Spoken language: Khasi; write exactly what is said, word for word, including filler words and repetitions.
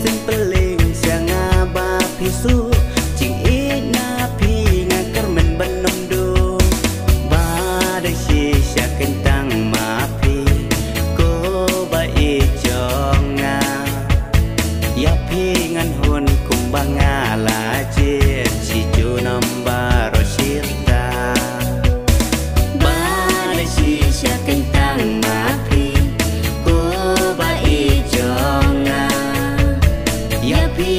Sing pyllein sha nga ba phi suk, jingïeit na phi nga kyrmen ban ym duh. Ba dei shisha keiñ tang ma phi, ko ba ïeit jong nga. Ïa phi ngan hun kumba nga la jied shi junom baroh shi rta. Ba dei shisha keiñ tang ma phi, ko ba ïeit jong nga. Ïa phi